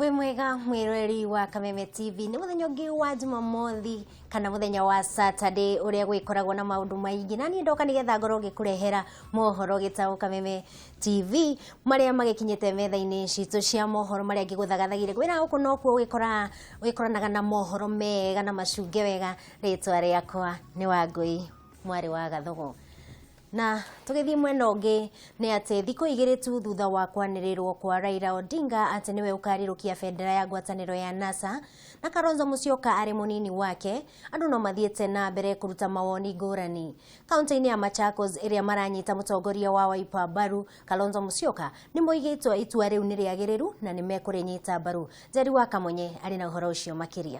Wĩ mwega mwĩroreri wa Kameme TV. Nĩ mũthenya ũngĩ wa Jumamothi kana mũthenya wa Saturday ũrĩa gwĩkoragwo na maũndũ maingĩ, na niĩ ndoka nĩgetha ngorwo ngĩkũrehera mohoro gĩtaũ Kameme TV marĩa magĩkinyĩte metha-inĩ citũ cia mohoro marĩa ngĩgũthagathagire. Ngwĩra gũkũ nokuo ũgĩkoranaga na mohoro mega na macunge wega. Rĩtwa rĩakwa nĩ Wangũi mwarĩ wa Gathogo. Na tũgĩthiĩ mwena ũngĩ nĩ atĩ thikũ igĩrĩ tu thutha wa kwanĩrĩrwo kwa Raila Odinga atĩ nĩwe ũkarirũkia bendera ya ngwatanĩro ya NASA na Kalonzo Musyoka arĩ mũnini wake, andũ no mathiĩte na mbere kũruta mawoni ngũrani. Kaunti-inĩ ya Machakos ĩrĩa maranyita mũtongoria wa Wiper mbaru Kalonzo Musyoka nĩ moigĩtwo itua rĩu nĩ rĩagĩrĩru na nĩ mekũrĩnyita mbaru. Njeri wa Kamonye arĩ na ũhoro ũcio makĩria.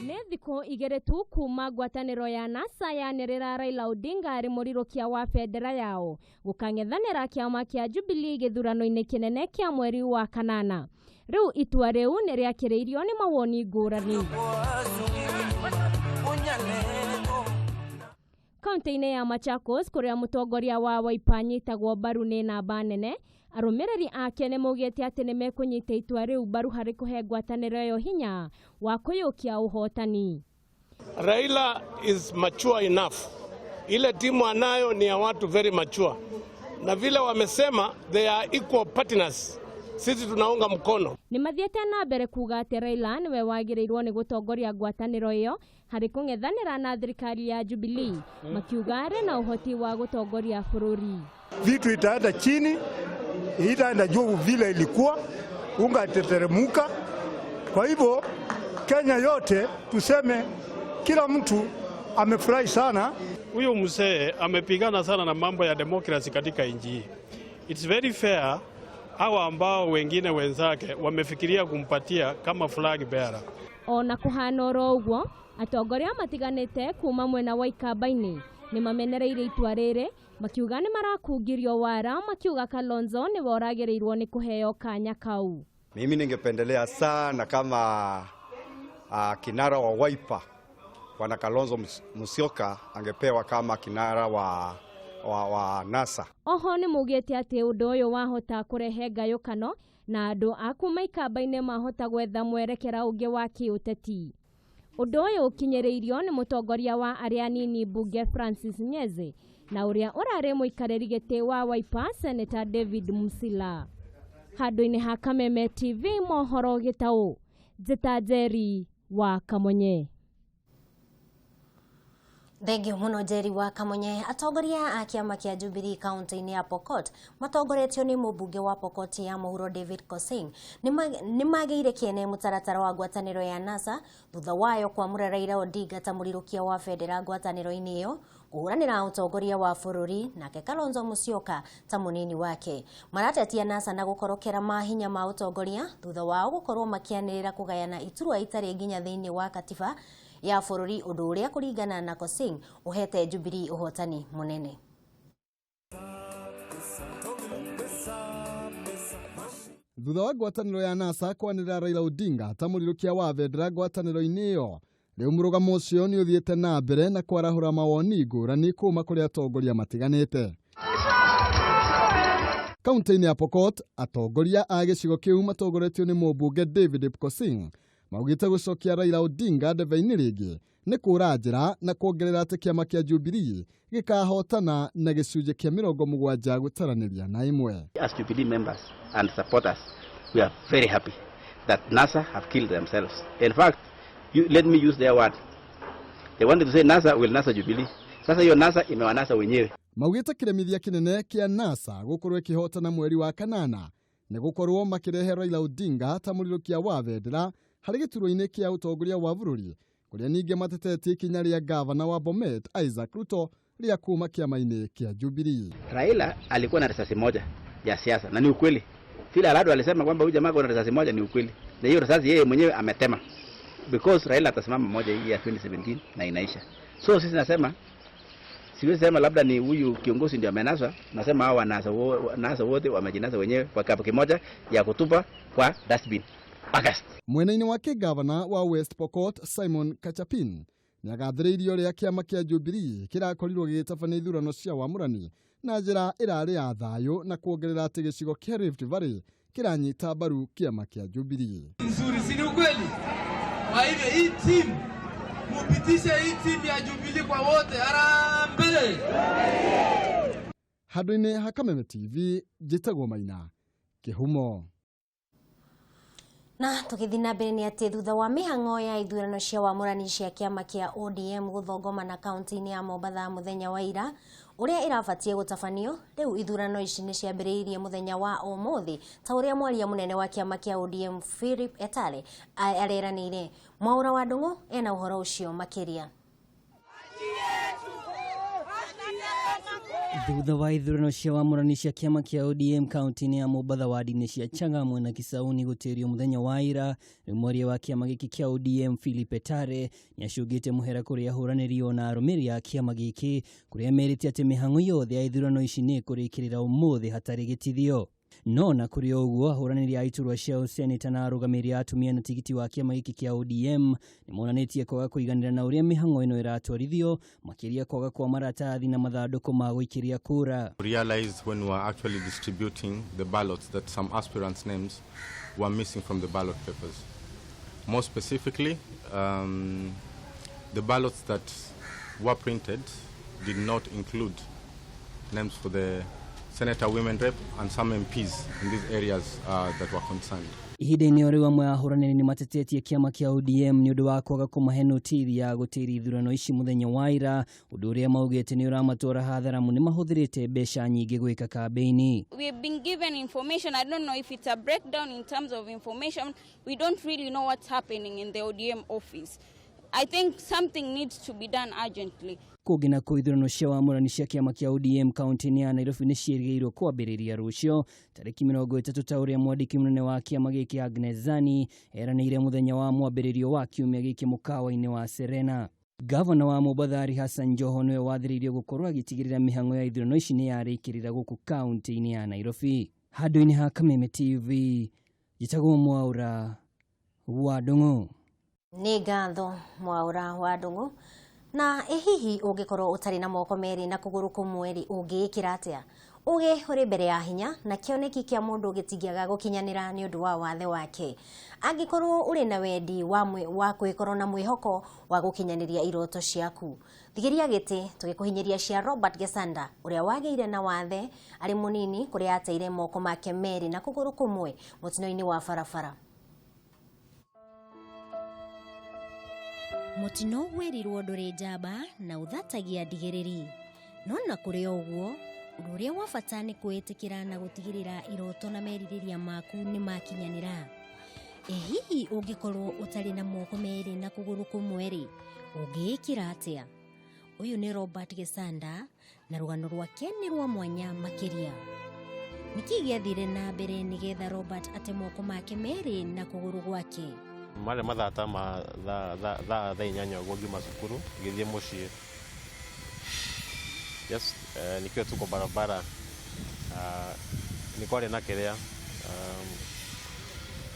Nĩ thikũ igĩrĩ tu kuma ngwatanĩro ya NASA yanĩrĩra Raila Odinga arĩ mũrirũkia wa bendera yao gũkang'ethanĩra kĩama kĩa Jubilee gĩthurano-inĩ kĩnene kĩa mweri wa kanana. Rĩu itua rĩu nĩ rĩakĩrĩirio nĩ mawoni ngũrani. Kaunti-inĩ ya Machakos kũrĩa mũtongoria wa Wiper anyitagwo mbaru nĩ namba nene, arũmĩrĩri ake nĩ maugĩte atĩ nĩ mekũnyita itua rĩu mbaru harĩ kũhe ngwatanĩro ĩyo hinya wa kũiyũkia ũhotani. Raila is mature enough. Ile timu anayo ni ya watu very mature, na vile wamesema they are equal partners, sisi tunaunga mkono. Nĩ mathiĩte na mbere kuga atĩ Raila nĩwe wagĩrĩirwo nĩ gũtongoria ngwatanĩro ĩyo harĩ kũng'ethanĩra na thirikari ya Jubilee, makiuga arĩ na ũhoti wa gũtongoria bũrũri. Vitu itaenda chini, itaenda juu vile ilikuwa, unga itateremuka. Kwa hivyo Kenya yote tuseme kila mtu amefurahi sana. Huyu mzee amepigana sana na mambo ya demokrasi katika nchi hii. It's very fair hawa ambao wengine wenzake wamefikiria kumpatia kama flag bearer. Ona kũhana oro ũguo, atongoria matiganĩte kuma mwena wa Ikamba-inĩ nĩ mamenereirie itua rĩrĩ, makiuga nĩ marakungirio wara, makiuga Kalonzo nĩwe ũragĩrĩirwo nĩ kũheo kanya kau. Mimi ningependelea sana kama kinara wa Wiper Bwana Kalonzo Musyoka angepewa kama kinara wa NASA. Oho nĩ maugĩte atĩ ũndũ ũyũ wahota kũrehe ngayũkano na andũ a kuma Ikamba-inĩ mahota gwetha mwerekera ũngĩ wa kĩũteti. Ũndũ ũyũ ũkinyĩrĩirio nĩ mũtongoria wa arĩa anini mbunge Francis Nyeze na ũrĩa ũrarĩ mũikarĩri gĩtĩ wa Wiper Senator David Musila. Handũ-inĩ ha Kameme TV mohoro gĩtaũ, Njĩta Njeri wa Kamonye. Thengio mũno Njeri wa Kamonye. Atongoria a kĩama kĩa Jubilee kaunti-inĩ ya Pokot matongoretio nĩ mũmbunge wa Pokot ya mũhuro David Kosing nĩ magĩire kĩene mũtaratara wa ngwatanĩro ya NASA thutha wayo kwamũra Raila Odinga ta mũrirũkia wa bendera ngwatanĩro-inĩ ĩyo kũhũranĩra ũtongoria wa bũrũri, nake Kalonzo Musyoka ta mũnini wake. Maratetia NASA na gũkorokera mahinya ma ũtongoria thutha wao gũkorwo makĩanĩrĩra kũgayana iturwa itarĩ nginya thĩinĩ wa katiba ya bũrũri, ũndũ ũrĩa kũringana na Kosing ũhete Jubilee ũhotani mũnene. Thutha wa ngwatanĩro ya NASA kwanĩrĩra Raila Odinga ta mũrirũkia wa bendera ngwatanĩro-inĩ ĩyo, rĩu mũrũgamo ũcio nĩ ũthiĩte na mbere na kwarahũra mawoni ngũrani kuma kũrĩ atongoria matiganĩte. Kaunti-inĩ ya Pokot, atongoria a gĩcigo kĩu matongoretio nĩ mũmbunge David Kosing maugĩte gũcokia Raila Odinga ndebe-inĩ rĩngĩ nĩ kũra njĩra na kuongerera atĩ kĩama kĩa Jubilee gĩkahotana na gĩcunjĩ kĩa 71.1. As Jubilee members and supporters, we are very happy that NASA have killed themselves. In fact, let me use their word. They wanted to say NASA will NASA Jubilee. Sasa hiyo NASA imewanasa wenyewe. Maugĩte kĩremithia kĩnene kĩa NASA gũkorwo ĩkĩhotana mweri wa kanana nĩ gũkorwo makĩrehe Raila Odinga ta mũrirũkia wa bendera harĩ gĩturwa-inĩ kĩa ũtongoria wa bũrũri, kũrĩa ningĩ matetetie ikinya rĩa gavana wa Bomet Isaac Ruto rĩa kuma kĩama-inĩ kĩa Jubilee. Raila alikuwa na risasi moja ya siasa na ni ukweli. Vile Alado alisema kwamba huyu jamaa ana risasi moja ni ukweli. Na hiyo risasi yeye mwenyewe ametema. Because Raila atasimama moja hii ya 2017 na inaisha. So sisi nasema, siwezi sema labda ni huyu kiongozi ndio amenaswa, nasema hawa wanasa wote wamejinasa wenyewe kwa kapu kimoja ya kutupa kwa dustbin. August. Mwena-inĩ wake gavana wa West Pokot Simon Kachapin Nĩagathĩrĩirie ũrĩa kĩama kĩa Jubilee kĩrakorirwo gĩgĩtabania ithurano cia wamũrani na njĩra ĩrarĩ ya thayũ na kuongerera atĩ gĩcigo kĩa Rift Valley kĩranyita mbaru kĩama kĩa Jubilee. Nzuri, si ni ukweli? Kwa hivyo hii timu mupitishe hii timu ya Jubilee kwa wote, harambee! Handũ-inĩ ha Kameme TV njĩtagwo Maina Kĩhumo. Na tũgĩthiĩ na mbere nĩ atĩ thutha wa mĩhang'o ya ithurano cia wamũrani cia kĩama kĩa ODM gũthongomana kaunti-inĩ ya Mombatha mũthenya wa ira ũrĩa ĩrabatiĩ gũtabanio, rĩu ithurano ici nĩ ciambĩrĩirie mũthenya wa ũmũthĩ ta ũrĩa mwaria mũnene wa kĩama kĩa ODM Philip Etale areranĩire. Mwaũra wa Ndũng'ũ ena ũhoro ũcio makĩria. Thutha wa ithurano cia wamũrani cia kĩama kĩa ODM kaunti-inĩ ya Mombatha wadi-inĩ cia Changamwe na Kisauni gũtĩrio mũthenya wa ira, rĩu mwaria wa kĩama gĩkĩ kĩa ODM Philip Etare nĩacũngĩte mũhera kũrĩ ahũranĩri na arũmĩrĩri a kĩama gĩkĩ kũrĩa merĩte atĩ mĩhang'o yothe ya ithurano ici nĩ ĩkũrĩkĩrĩra ũmũthĩ hatarĩ gĩtithio. No na kũrĩ o ũguo ahũranĩri a iturwa cia ũseneta na arũgamĩrĩri a atumia na tigiti wa kĩama gĩkĩ kĩa ODM nĩmonanĩtie kwaga kũiganĩra na ũrĩa mĩhang'o ĩno ĩratwarithio, makĩria kwaga kwa maratathi na mathandũkũ ma gũikĩria kura. We realized when we were actually distributing the ballots that some aspirants' names were missing from the ballot papers. More specifically, the ballots that were printed did not include names for the senator, women rep, and some MPs in these areas that were concerned. Ihinda-inĩ o rĩu amwe a ahũranĩri nĩ matetetie kĩama kĩa ODM nĩ ũndũ wa kwaga kũmahe notithi ya gũtĩria ithurano ici mũthenya wa ira, ũndũ ũrĩa maugĩte nĩ ũramatwara hathara nĩ mahũthĩrĩte mbeca nyingĩ gwĩka kambĩini. We've been given information. I don't know if it's a breakdown in terms of information. We don't really know what's happening in the ODM office. I think something needs to be done urgently. Kũngĩ na kũ ithurano cia wamũrani cia kĩama kĩa ODM kaunti-inĩ ya Nairobi nĩ ciĩrĩgĩrĩirwo kwambĩrĩria rũciũ tarĩki 30 ta ũrĩa mwandĩki mũnene wa kĩama gĩkĩ Agnes Zani eranĩire mũthenya wa mwambĩrĩrio wa kiumia gĩkĩ mũkawa-inĩ wa Serena. Gavana wa Mombatha Ali Hassan Joho nĩwe wathĩrĩirio gũkorwo agĩtigĩrĩra mĩhang'o ya ithurano ici nĩ yarĩkĩrĩra gũkũ kaunti-inĩ ya Nairobi. Handũ-inĩ ha Kameme TV njĩtagwo Mwaũra wa Ndũng'ũ. Nĩ ngatho Mwaũra wa Ndũng'ũ. Na ĩ hihi ũngĩkorwo ũtarĩ na moko merĩ na kũgũrũ kũmwe rĩ, ũngĩĩkĩra atĩa? Ũgĩ ũrĩ mbere ya hinya na kĩoneki kĩa mũndũ gĩtingĩaga gũkinyanĩra nĩ ũndũ wa wathe wake. Angĩkorwo ũrĩ na wendi wa kwĩkorwo na mwĩhoko wa gũkinyanĩria iroto ciaku, thigĩria gĩtĩ tũgĩkũhinyĩria cia Robert Gesanda ũrĩa wagĩire na wathe arĩ mũnini kũrĩa ateire moko make merĩ na kũgũrũ kũmwe mũtino-inĩ wa barabara. Mũtino wĩrirwo ndũrĩ njamba na ũthatagia ndigĩrĩri. No na kũrĩ o ũguo, ũndũ ũrĩa wa bata nĩ kwĩĩtĩkĩra na gũtigĩrĩra iroto na merirĩria maku nĩ makinyanĩra. Ĩ hihi ũngĩkorwo ũtarĩ na moko merĩ na kũgũrũ kũmwe rĩ, ũngĩĩkĩra atĩa? Ũyũ nĩ Robert Gesanda na rũgano rwake nĩ rwa mwanya makĩria. Nĩkĩ gĩathire na mbere nĩgetha Robert ate moko make merĩ na kũgũrũ gwake? Marĩ mathaa ta ma thaa 8 ũguo ngiuma cukuru ngĩthiĩ mũciĩ. Yes, nikiwa tuko barabara nĩ kwarĩ na kĩrĩa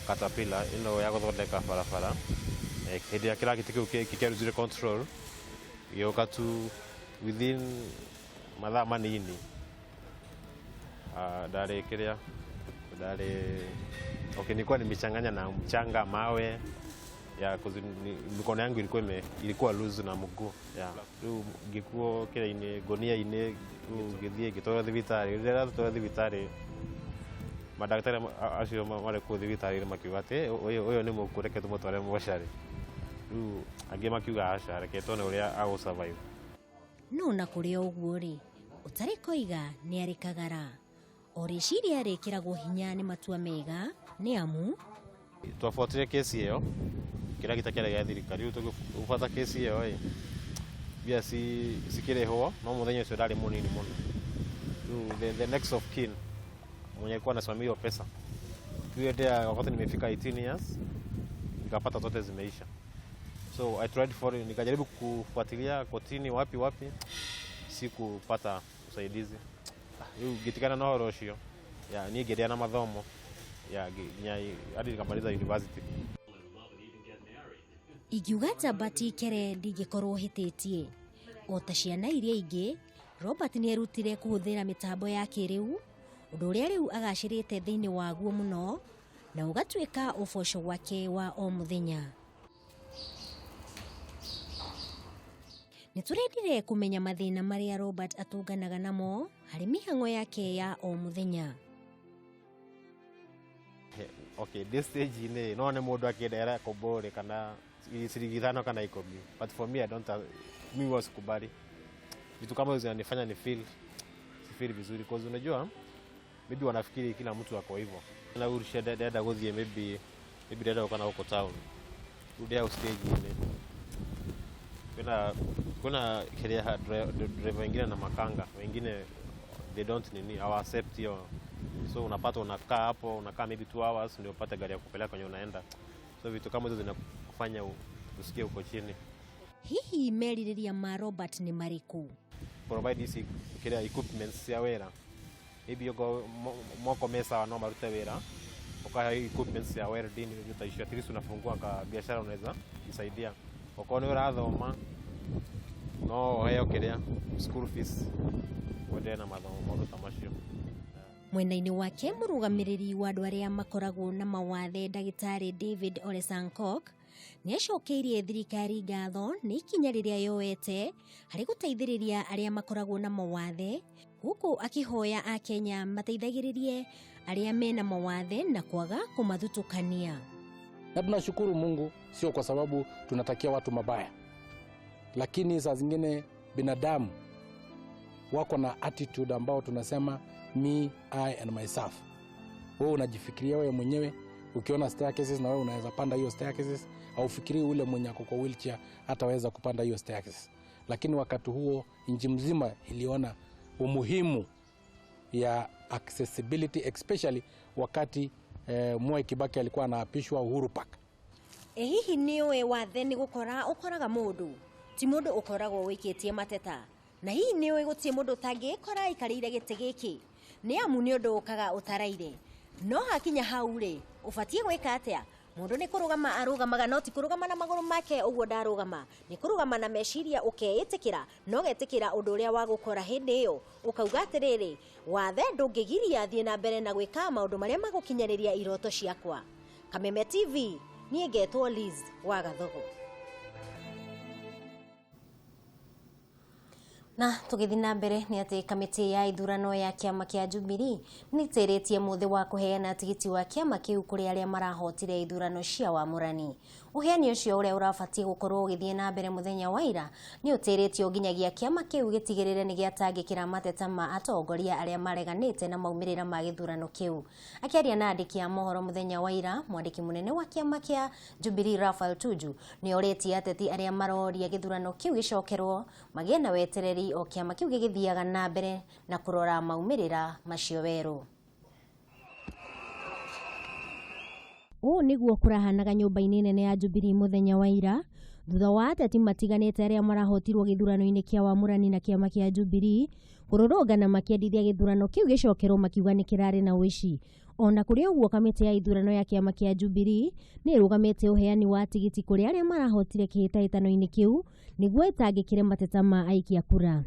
caterpillar ĩno ya gũthondeka barabara. Hĩndĩ ĩrĩa kĩragiti kĩu kĩarutire control gĩũka tu within mathaa manini. Ndarĩ kĩrĩa ndarĩ okay, nilikuwa nimechanganya na mchanga, mawe ya mikono yangu ilikuwa loose na mguu ya rĩu ngĩkuo kĩrĩa-inĩ ngũnia-inĩ rĩu ngĩthiĩ ngĩtwarwo thibitarĩ. Rĩrĩa ndatwarwo thibitarĩ mandagĩtarĩ acio marĩ kũu thibitarĩ makiuga atĩ ũyũ nĩ mũkuũ, reke tũmũtware mocarĩ. Rĩu angĩ makiuga aca, reke tuone ũrĩa agũ survive. No na kũrĩ o ũguo rĩ, ũtarĩ koiga nĩ arĩ kagara. O rĩciria rĩkĩragwo hinya nĩ matua mega nĩ amu twabuatire kesi ĩyo kĩrĩa gĩta kĩarĩ gĩa thirikari. Rĩu tũgĩbuata kesi ĩyo ĩ mbia cikĩrĩhwo, no mũthenya ũcio ndarĩ mũnini mũno. Rĩu the next of kin mwenye alikuwa anasimamia hiyo pesa, hiyo wakati nimefika 18 years nikapata zote zimeisha. So I tried for, nikajaribu kufuatilia kotini wapi wapi, sikupata usaidizi. Rĩu ngĩtigana na ũhoro ũcio ya niĩ ngĩrĩa na mathomo ya nginya hadi nikamaliza university. Ingiuga njamba ti kere ndingĩkorwo hĩtĩtie. O ta ciana iria ingĩ, Robert nĩ erutire kũhũthĩra mĩtambo ya kĩrĩu, ũndũ ũrĩa rĩu agacĩrĩte thĩinĩ waguo mũno na ũgatuĩka ũboco wake wa o mũthenya. Nĩ tũrendire kũmenya mathĩna marĩa Robert atũnganaga namo harĩ mĩhang'o yake ya o mũthenya. Okay, this stage ni no nĩ mũndũ akĩndehera kombore kana ciringi 5 kana 10, but for me I don't, mi huwa sikubali vitu kama hizo. Zinanifanya ni feel si feel vizuri, because unajua maybe wanafikiri kila mtu ako hivyo. Na urusha dada guthie maybe dada kana huko town rudia stage ile kuna kiria driver wengine na makanga wengine, they don't nini, hawa accept hiyo. So unapata unakaa hapo, unakaa maybe 2 hours ndio upate gari ya kupeleka kwenye unaenda. So vitu kama hizo zinakufanya usikie uko chini. Hihi merirĩria ma Robert nĩ marĩkũ? Provide ici kiria equipments cia wĩra, maybe ugo moko me sawa no marute wĩra, ukahe equipments ya welding, vitu ta icio, at least unafungua ka biashara unaweza jisaidia. Okorwo nĩ ũrathoma no ũheo kĩrĩa school fees uendelee na mathomo, maũndũ ta macio. Mwena-inĩ wake, mũrũgamĩrĩri wa andũ arĩa makoragwo na mawathe ndagĩtarĩ David Ole Sankok nĩ acokeirie thirikari ngatho nĩ ikinya rĩrĩa yoete harĩ gũteithĩrĩria arĩa makoragwo na mawathe, gũkũ akĩhoya akenya mateithagĩrĩrie arĩa mena mawathe na kwaga kũmathutũkania. Na tunashukuru Mungu, sio kwa sababu tunatakia watu mabaya, lakini saa zingine binadamu wako na attitude ambao tunasema me, I and myself. Wewe unajifikiria wewe mwenyewe, ukiona staircases na wewe unaweza panda hiyo staircases, au fikiri ule mwenye ako kwa wheelchair hataweza kupanda hiyo staircases. Lakini wakati huo nchi mzima iliona umuhimu ya accessibility, especially wakati Mwai Kibaki alikuwa anaapishwa Uhuru Park. E hihi nĩ ũĩ wathe nĩ gũkora ũkoraga mũndũ ti mũndũ ũkoragwo wĩkĩtie mateta, na hihi nĩ ũĩ gũtirĩ mũndũ ũtangĩkora aikarĩire gĩtĩ gĩkĩ nĩ amu nĩ ũndũ ũkaga ũtaraire. No hakinya hau rĩ, ũbatiĩ gwĩka atĩa? Mũndũ nĩ kũrũgama arũgamaga, no ti kũrũgama na magũrũ make ũguo ndarũgama, nĩ kũrũgama na meciria, ũkeĩtĩkĩra na ũgetĩkĩra ũndũ ũrĩa wa gũkora hĩndĩ ĩyo, ũkauga atĩrĩrĩ, wathe ndũngĩgiria thiĩ na mbere na gwĩka maũndũ marĩa magũkinyanĩria iroto ciakwa. Kameme TV, niĩ ngetwo Liz wa Gathogo. Na tũgĩthiĩ na mbere nĩ atĩ kamĩtĩ ya ithurano ya kĩama kĩa Jubilee nĩ ĩtĩrĩtie mũthĩ wa kũheana tigiti wa kĩama kĩu kũrĩ arĩa marahotire ithurano cia wamũrani. Ũheani ũcio ũrĩa ũrabatiĩ gũkorwo ũgĩthiĩ na mbere mũthenya wa ira nĩ ũtĩrĩtio nginyagia kĩama kĩu gĩtigĩrĩre nĩ gĩatangĩkĩra mateta ma atongoria arĩa mareganĩte na maumĩrĩra ma gĩthurano kĩu. Akĩaria na andĩki a mohoro mũthenya wa ira, mwandĩki mũnene wa kĩama kĩa Jubilee Raphael Tuju nĩ orĩtie ateti arĩa maroria gĩthurano kĩu gĩcokerwo magĩe na wetereri o kĩama kĩu gĩgĩthiaga na mbere na kũrora maumĩrĩra macio werũ. Ũũ nĩguo kũrahanaga nyũmba-inĩ nene ya Jubilee mũthenya wa ira thutha wa ateti matiganĩte arĩa marahotirwo gĩthurano-inĩ kĩa wamũrani na kĩama kĩa Jubilee kũrũrũngana makĩendithia gĩthurano kĩu gĩcokerwo makiuga nĩ kĩrarĩ na ũici. Ona kũrĩ ũguo, kamĩtĩ ya ithurano ya kĩama kĩa Jubilee nĩ ĩrũgamĩtie ũheani wa tigiti kũrĩ arĩa marahotire kĩhĩtahĩtano-inĩ kĩu nĩguo ĩtangĩkĩre mateta ma aikia kura.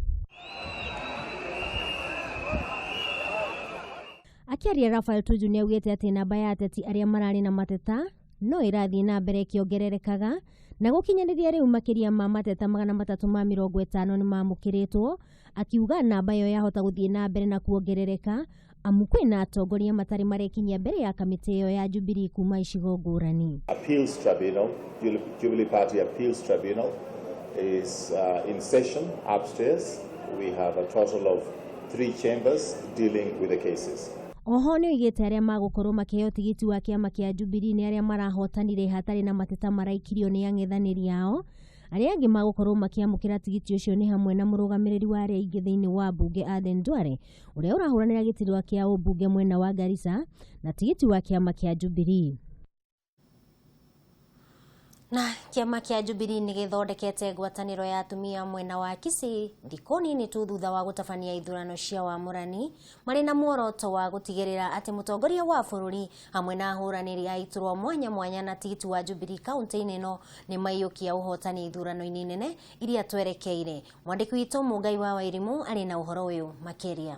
Akĩaria, Raphael Tuju nĩ augĩte atĩ namba ya ateti arĩa mararĩ na mateta no ĩrathiĩ na mbere ĩkĩongererekaga na gũkinyanĩria rĩu makĩria ma mateta 350 nĩ mamũkĩrĩtwo, akiuga namba ĩyo yahota gũthiĩ na mbere na kuongerereka amu kwĩna atongoria matarĩ marekinyia mbere ya kamĩtĩ ĩyo ya Jubilee kuma icigo ngũrani. Appeals Tribunal, Jubilee Party Appeals Tribunal is in session upstairs. We have a total of 3 chambers dealing with the cases. Oho nĩ oigĩte arĩa magũkorwo makĩheo tigiti wa kĩama kĩa Jubilee nĩ arĩa marahotanire hatarĩ na mateta maraikirio nĩ ang'ethanĩri ao. Arĩa angĩ magũkorwo makĩamũkĩra tigiti ũcio nĩ hamwe na mũrũgamĩrĩri wa arĩa aingĩ thĩinĩ wa mbunge Aden Duale ũrĩa ũrahũranĩra gĩturwa kĩa ũmbunge mwena wa Garissa na tigiti wa kĩama kĩa Jubilee. Na kĩama kĩa Jubilee nĩ gĩthondekete ngwatanĩro ya atumia mwena wa Kisii thikũ nini tu thutha wa gũtabania ithurano cia wamũrani, marĩ na muoroto wa gũtigĩrĩra atĩ mũtongoria wa bũrũri hamwe na ahũranĩri a iturwa mwanya mwanya na tigiti wa Jubilee kaunti-inĩ ĩno nĩ maiyũkia ũhotani ithurano-inĩ nene iria twerekeire. Mwandĩki witũ Mũngai wa Wairimũ arĩ na ũhoro ũyũ makĩria.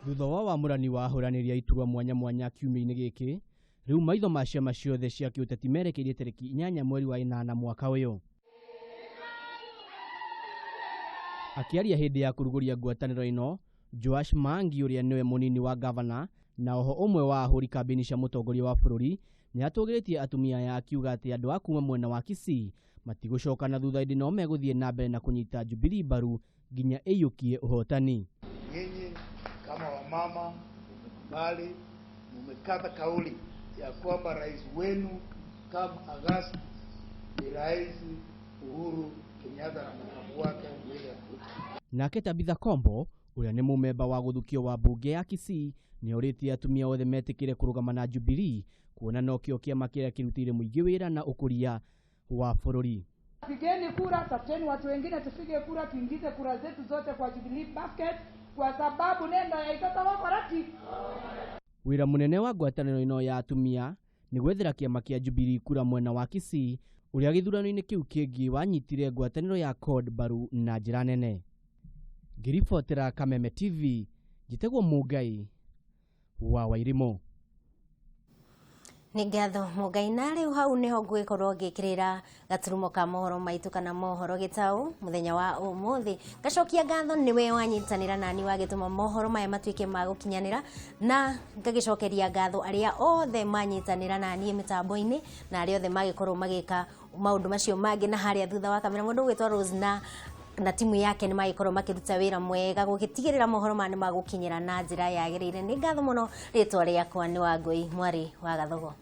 Thutha wa wamũrani wa ahũranĩri a iturwa mwanya mwanya kiumia-inĩ gĩkĩ, rĩu maitho ma ciama ciothe cia kĩũteti merekeirie tarĩki 8 mweri wa 8 mwaka ũyũ. Akĩaria hĩndĩ ya kũrugũria ngwatanĩro ĩno, Joash Mangi ũrĩa nĩwe mũnini wa gavana na oho ũmwe wa ahũri kambĩini cia mũtongoria wa bũrũri nĩatũgĩrĩtie atumia aya akiuga atĩ andũ a kuma mwena wa Kisii matigũcoka na thutha ĩndĩ no megũthiĩ na mbere na kũnyita Jubilee mbaru nginya ĩiyũkie ũhotani. Nyinyi kama wamama bali mumekata kauli ya kwamba rais wenu kama Agosti ni Rais Uhuru Kenyatta na makamu wake William Ruto. Nake Tabitha Kombo ũrĩa nĩ mũmemba wa gũthukio wa mbunge ya Kisii nĩorĩtie atumia othe metĩkĩre kũrũgama na Jubilee kuona nokĩo kĩama kĩrĩa kĩrutĩire mũingĩ wĩra na ũkũria wa bũrũri. Pigeni kura, tafuteni watu wengine tupige kura, tuingize kura zetu zote kwa Jubilee basket kwa sababu nenda ya itata wakorati. Wĩra mũnene wa ngwatanĩro ĩno ya atumia nĩ gwethera kĩama kĩa Jubilee kura mwena wa Kisii ũrĩa gĩthurano-inĩ kĩu kĩngĩ wanyitire ngwatanĩro ya CORD mbaru na njĩra nene. Ngĩribotera Kameme TV, njĩtagwo Mũngai wa Wairimũ. Nĩ ngatho Mũngai, na rĩu hau nĩho ngũgĩkorwo ngĩkĩrĩra gaturumo ka mohoro maitũ kana mohoro gĩtaũ mũthenya wa ũmũthĩ. Ngacokia ngatho nĩwe wanyitanĩra nani wagĩtũma mohoro maya matuĩke ma gũkinyanĩra, na ngagĩcokeria ngatho arĩa othe manyitanĩra naniĩ mĩtambo-inĩ na arĩa othe magĩkorwo magĩka maũndũ macio mangĩ na harĩa thutha wa kamera mũndũ ũgwĩtwo Rose na timu yake nĩ magĩkorwo makĩruta wĩra mwega gũgĩtigĩrĩra mohoro maya nĩ magũkinyĩra na njĩra yagĩrĩire. Nĩ ngatho mũno, rĩtwa rĩakwa nĩ Wangũi mwarĩ wa Gathogo.